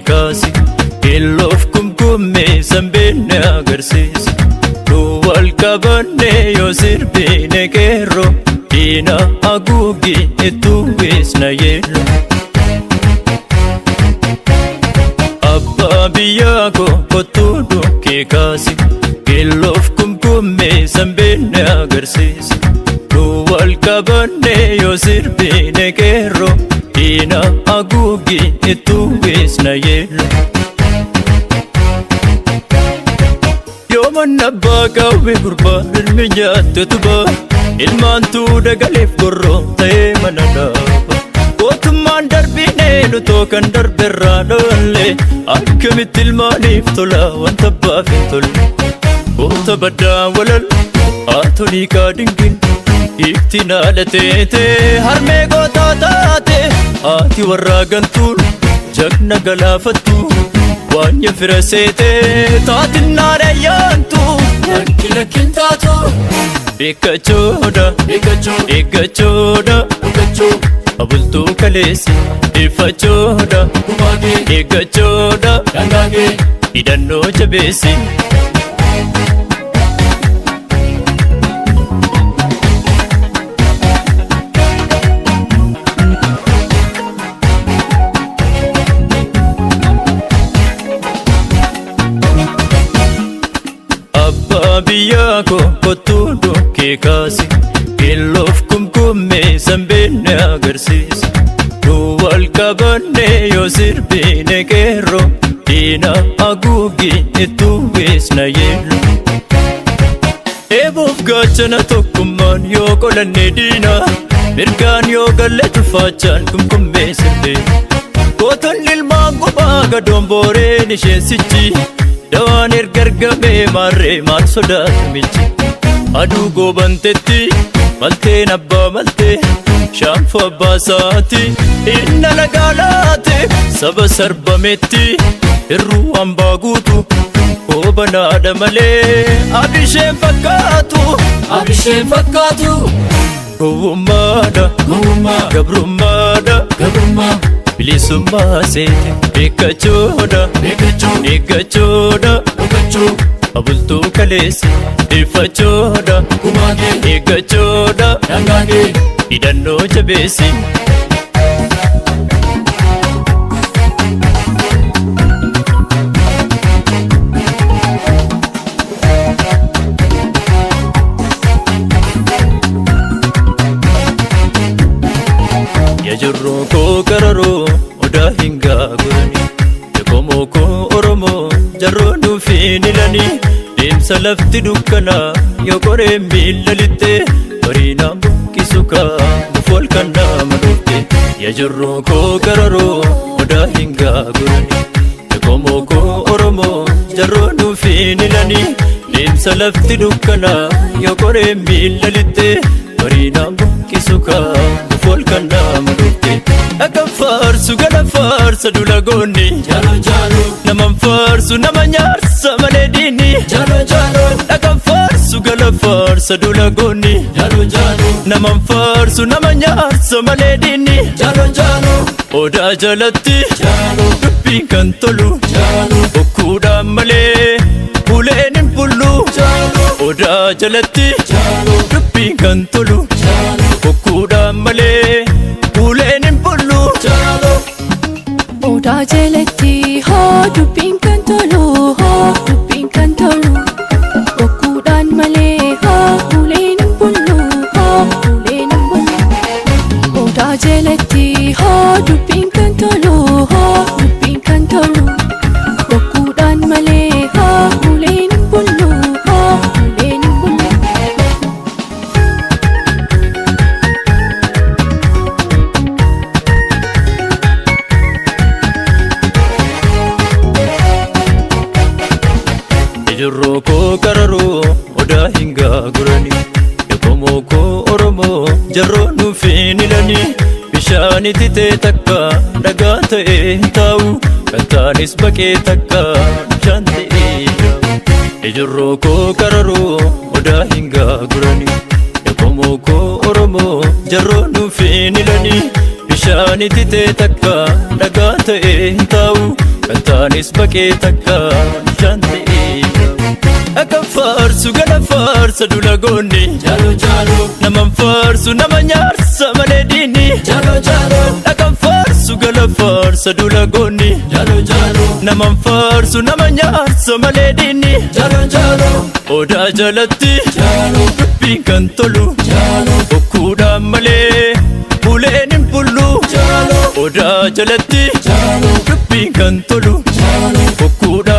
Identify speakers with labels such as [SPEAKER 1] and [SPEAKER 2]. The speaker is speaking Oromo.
[SPEAKER 1] dhukkee kaasi. Keelloof kumkummee sanbeenne agarsiisa. Nu wal qabanne yoo sirbine qeerroo diina haguugi itti uwwisna yeelloo. Abbaa biyyaa koo kottuu dhukkee kaasi. Keelloof kumkummee sanbeenne agarsiisa. Nu wal qabanne yoo sirbine qeerroo diina haguugi itti uwwisna yeelloo. Yoo manna abbaa qawwee gurbaa ilmi nyaatte tubaa ilmaantuu dagaleef gorroo ta'ee mana dhaaba. Gootummaan darbinee nutoo kan darberraa dhoolle akkamitti ilmaaniif tola wanta abbaaf hin tolle. Goota baddaa walal haatolii kaadingin iftiin haadha teetee harmee gootaa taate haati warraa gantuun jagna galaafattu waanya fira seetee taatinnaadha yaantu.
[SPEAKER 2] Lakki lakkin taatu.
[SPEAKER 1] Beekachoodha
[SPEAKER 2] Beekachuu.
[SPEAKER 1] eeggachoodha
[SPEAKER 2] Dhugachuu.
[SPEAKER 1] abultuu kaleessi ifachoodha
[SPEAKER 2] Gumaagee.
[SPEAKER 1] eeggachoodha
[SPEAKER 2] Dangaagee.
[SPEAKER 1] hidhannoo jabeessi. Abbaa biyyaa koo kottuu dhukkee kaasi. Keelloof kumkummee sanbeenne agarsiisa. Nu wal qabanne yoo sirbine qeerroo diina haguugi itti uwwisna yeelloo. Eeboof gaachana tokkummaan yoo qolanne diina mirgaan yoo galle tufaachaan kumkummee sirbee. Gootonni ilmaan gubaa gadoon booreen isheen sichi dawaan erga argamee maarree maal sodaatu michi. Aduu goobantetti malteen abbaa maltee shaanfoo abbaa saati inna lagaa laate saba sarbametti hirruu hambaa guutu goobanaadha malee abisheen fakkaatu.
[SPEAKER 2] Abisheen fakkaatu.
[SPEAKER 1] Gowwummaadha
[SPEAKER 2] Gowwummaa.
[SPEAKER 1] gabrummaadha
[SPEAKER 2] Gabrummaa.
[SPEAKER 1] bilisummaa seete beekachoodha
[SPEAKER 2] Beekachuu.
[SPEAKER 1] eeggachoodha
[SPEAKER 2] Dhugachuu.
[SPEAKER 1] abultuu kaleessi ifachoodha
[SPEAKER 2] Gumaagee.
[SPEAKER 1] eeggachoodha
[SPEAKER 2] Dangaagee.
[SPEAKER 1] hidhannoo jabeessi. Yajurroo koo qararoo odaa hin gaagurani Qomoo koo Oromoo jarroo nuufiin ilani deemsa lafti dukkanaa yoo qoreen miilla lixxe bariinaan buqqisu kaa bufool kan nama dhufte. Yajurroo koo qararoo odaa hin gaagurani Qomoo koo Oromoo jarroo nuufiin ilani deemsa lafti dukkanaa yoo qoreen miilla lixxe bariinaan buqqisu kaa bufool kan nama dhufte. Dhaqan faarsu gala faarsa dula goonni
[SPEAKER 2] Jaaloo jaaloo.
[SPEAKER 1] naman faarsu nama nyaarsa malee diinni
[SPEAKER 2] Jaaloo jaaloo.
[SPEAKER 1] dhaqan faarsu gala faarsa dula goonni
[SPEAKER 2] Jaaloo jaaloo.
[SPEAKER 1] naman faarsu nama nyaarsa malee diinni
[SPEAKER 2] Jaaloo jaaloo.
[SPEAKER 1] odaa jalatti
[SPEAKER 2] Jaaloo.
[SPEAKER 1] dubbiin kan tolu
[SPEAKER 2] Jaaloo.
[SPEAKER 1] bokkuudhaan malee uleen hin bullu
[SPEAKER 2] Jaaloo.
[SPEAKER 1] odaa jalatti
[SPEAKER 2] Jaaloo.
[SPEAKER 1] dubbiin kan tolu
[SPEAKER 2] Jaaloo.
[SPEAKER 1] bokkuudhaan malee uleen hin bullu.
[SPEAKER 2] Jaaloo.
[SPEAKER 3] Odaa jalatti hoo dubbiin kan tolu hoo dubbiin kan tolu bokkuudhaan malee hoo uleen hin bullu hoo uleen hin bullu. Odaa jalatti hoo dubbiin kan tolu hoo dubbiin kan tolu bokkuudhaan malee hoo uleen hin bullu hoo uleen hin bullu.
[SPEAKER 1] Ijurroo koo qararoo odaa hin gaagurani Qomoo koo Oromoo jarroo nuufiin ilani bishaan ititee takka dhagaa ta'ee hin taa'u kattaanis baqee takka bishaan ta'ee yaa'u. Ijurroo koo qararoo odaa hin gaagurani Qomoo koo Oromoo jarroo nuufiin ilani bishaan ititee takka dhagaa ta'ee hin taa'u Kan baqee takka bishaan ta'ee. Akka faarsu gala faarsa dula goonni.
[SPEAKER 2] Jalo jalo.
[SPEAKER 1] Naman faarsu nama nyaarsa malee diinni.
[SPEAKER 2] Jalo jalo.
[SPEAKER 1] Dhaqan faarsu gala faarsa dula goonni.
[SPEAKER 2] Jalo jalo.
[SPEAKER 1] Naman faarsu nama nyaarsa malee diinni.
[SPEAKER 2] Jalo jalo.
[SPEAKER 1] Odaa jalatti
[SPEAKER 2] Jalo.
[SPEAKER 1] dubbiin kan tolu.
[SPEAKER 2] Jalo.
[SPEAKER 1] Bokkuudhaan malee uleen hin bullu.
[SPEAKER 2] Jalo.
[SPEAKER 1] Odaa jalatti
[SPEAKER 2] Jalo.
[SPEAKER 1] dubbiin kan tolu.
[SPEAKER 2] Jalo.
[SPEAKER 1] Bokkuudhaan.